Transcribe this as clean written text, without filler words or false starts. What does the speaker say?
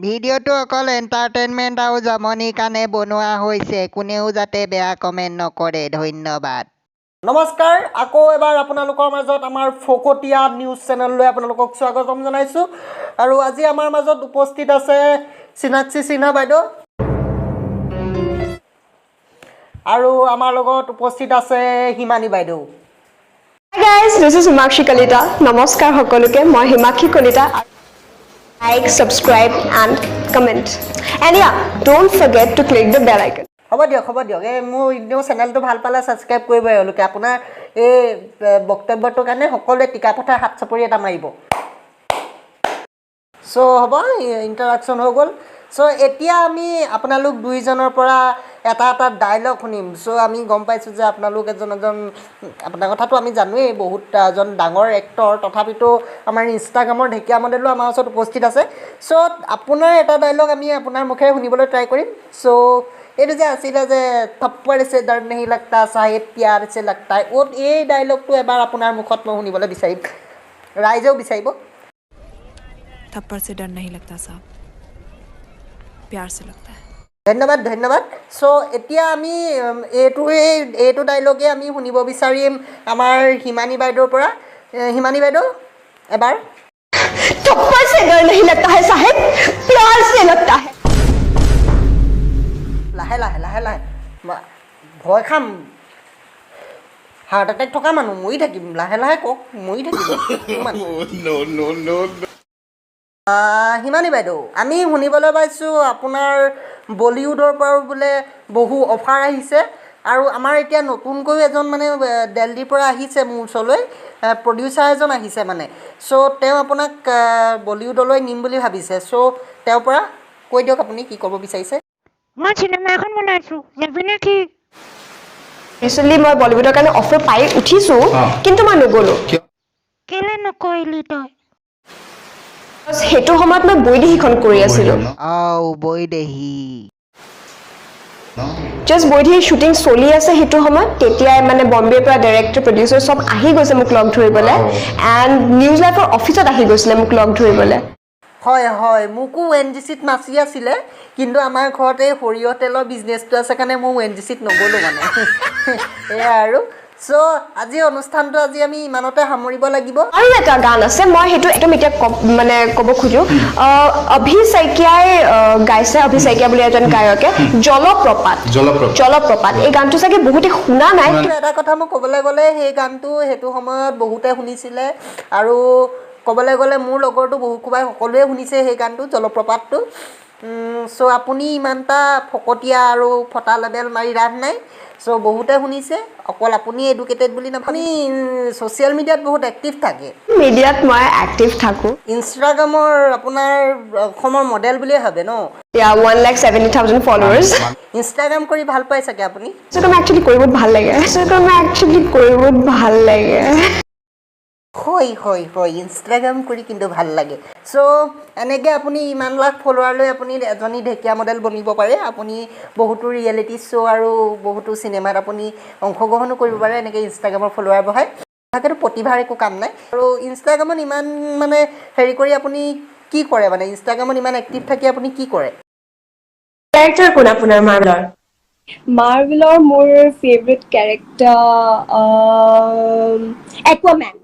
ভিডিঅ'টো অকল এণ্টাৰটেইনমেণ্ট আৰু জমনিৰ কাৰণে বনোৱা হৈছে। কোনেও যাতে বেয়া কমেণ্ট নকৰে। ধন্যবাদ। নমস্কাৰ, আকৌ এবাৰ আপোনালোকৰ মাজত আমাৰ ফকতীয়া নিউজ চেনেললৈ আপোনালোকক স্বাগতম জনাইছোঁ। আৰু আজি আমাৰ মাজত উপস্থিত আছে চিনাক্ষী সিনহা বাইদেউ আৰু আমাৰ লগত উপস্থিত আছে হিমানী বাইদেউ। Hi guys, this is Himakshi Kalita. নমস্কাৰ সকলোকে, মই Himakshi Kalita. Like, subscribe and comment. And yeah, don't forget to click the bell icon. হ'ব দিয়ক, হ'ব দিয়ক। এই মোৰ এনেও চেনেলটো ভাল পালে ছাবস্ক্ৰাইব কৰিব এওঁলোকে। আপোনাৰ এই বক্তব্যটোৰ কাৰণে সকলোৱে টিকাপথাৰ হাত চাপৰি এটা মাৰিব। চ' হ'ব, ইণ্ট্ৰডাকশ্যন হৈ গ'ল। চ' এতিয়া আমি আপোনালোক দুইজনৰ পৰা এটা এটা ডাইলগ শুনিম। চ' আমি গম পাইছোঁ যে আপোনালোক এজন এজন, আপোনাৰ কথাটো আমি জানোৱেই, বহুত এজন ডাঙৰ এক্টৰ। তথাপিতো আমাৰ ইনষ্টাগ্ৰামৰ ঢেকীয়া মডেলো আমাৰ ওচৰত উপস্থিত আছে। চ' আপোনাৰ এটা ডাইলগ আমি আপোনাৰ মুখেৰে শুনিবলৈ ট্ৰাই কৰিম। চ' এইটো যে আছিলে যে "थप्पड़ से डर नहीं लगता साहेब, प्यार से लगता है", অ'ত এই ডাইলগটো এবাৰ আপোনাৰ মুখত মই শুনিবলৈ বিচাৰিম, ৰাইজেও বিচাৰিব। थप्पड़ से डर नहीं लगता साहब, प्यार से लगता है। ধন্যবাদ, ধন্যবাদ। চ' এতিয়া আমি এইটো ডাইলগে আমি শুনিব বিচাৰিম আমাৰ হিমানী বাইদেউৰ পৰা। হিমানী বাইদেউ, এবাৰ। थप्पड़ से डर नहीं लगता है साहेब, प्यार से लगता है। লাহে লাহে, লাহে লাহে। ভয় খাম, হাৰ্ট এটেক থকা মানুহ, মৰি থাকিম। লাহে লাহে কওক, মৰি থাকিম মানুহ। হিমানী বাইদেউ, আমি শুনিবলৈ পাইছোঁ আপোনাৰ বলিউডৰ পৰাও বোলে বহু অফাৰ আহিছে আৰু আমাৰ এতিয়া নতুনকৈও এজন মানে দেলহিৰ পৰা আহিছে মোৰ ওচৰলৈ, প্ৰডিউচাৰ এজন আহিছে মানে। চ' তেওঁ আপোনাক বলিউডলৈ নিম বুলি ভাবিছে। চ' তেওঁৰ পৰা কৈ দিয়ক, আপুনি কি ক'ব বিচাৰিছে। মই চিনেমা এখন বনাইছো, যাবি নেকি? ৰিচেণ্টলি মই বলিউডৰ কাৰণে অফাৰ পাই উঠিছোঁ, কিন্তু মই নগ'লো। কেলে নকৰিলি তই? সেইটো সময়ত মই বৈদেহীখন কৰি আছিলোঁ। আও বৈদেহী। জাষ্ট বৈদেহী শ্বুটিং চলি আছে সেইটো সময়ত, তেতিয়াই মানে বম্বেৰ পৰা ডাইৰেক্টৰ, প্ৰডিউচাৰ চব আহি গৈছে মোক লগ ধৰিবলৈ এণ্ড নিউজ লাইভৰ অফিচত আহি গৈছিলে মোক লগ ধৰিবলৈ। হয় হয়, মোকো অ'এনজিচিত মাতি আছিলে, কিন্তু আমাৰ ঘৰত এই সৰিয়হ তেলৰ বিজনেছটো আছে কাৰণে মই অ'এনজিচিত নগ'লোঁ মানে। এয়া আৰু চ' আজি অনুষ্ঠানটো আজি আমি ইমানতে সামৰিব লাগিব। আৰু এটা গান আছে, মই সেইটো একদম এতিয়া মানে ক'ব খোজো। অভি শইকীয়াই গাইছে, অভি শইকীয়া বুলি এজন গায়কে, জলপ্ৰপাত। জলপ্ৰপাত। জলপ্ৰপাত, এই গানটো চাগে বহুতে শুনা নাই। কিন্তু এটা কথা মই ক'বলৈ গ'লে, সেই গানটো সেইটো সময়ত বহুতে শুনিছিলে আৰু ক'বলৈ গ'লে মোৰ লগৰটো বহু কোবাই সকলোৱে শুনিছে সেই গানটো, জলপ্ৰপাতটো। চ' আপুনি ইমানটা ফকতীয়া আৰু ফটা লেবেল মাৰি লাভ নাই। চ' বহুতে শুনিছে, অকল আপুনি এডুকেটেড বুলি নাভাবে। আপুনি ছ'চিয়েল মিডিয়াত বহুত এক্টিভ থাকে। মিডিয়াত মই এক্টিভ থাকোঁ। ইনষ্টাগ্ৰামৰ আপোনাৰ অসমৰ মডেল বুলিয়ে ভাবে ন? 1,70,000 followers. Instagram কৰি ভাল পায় চাগে আপুনি? ইনষ্টাগ্ৰাম একচুৱেলি কৰি বহুত ভাল লাগে। ইনষ্টাগ্ৰাম একচুৱেলি কৰি বহুত ভাল লাগে। হয় হয় হয়, ইনষ্টাগ্ৰাম কৰি কিন্তু ভাল লাগে। চ' এনেকৈ আপুনি ইমান লাখ ফ'লোৱাৰ লৈ আপুনি এজনী ঢেকীয়া মডেল বনিব পাৰে। আপুনি বহুতো ৰিয়েলিটি শ্ব' আৰু বহুতো চিনেমাত আপুনি অংশগ্ৰহণো কৰিব পাৰে এনেকৈ ইনষ্টাগ্ৰামৰ ফ'লোৱাৰ বঢ়াই। তাকেতো প্ৰতিভাৰ একো কাম নাই। আৰু ইনষ্টাগ্ৰামত ইমান মানে হেৰি কৰি আপুনি কি কৰে? মানে ইনষ্টাগ্ৰামত ইমান এক্টিভ থাকি আপুনি কি কৰে? কেৰেক্টাৰ কোন আপোনাৰ মাৰ্বেলৰ? মাৰ্ভেলৰ মোৰ ফেভৰেট কেৰেক্টাৰ একুৱামেন।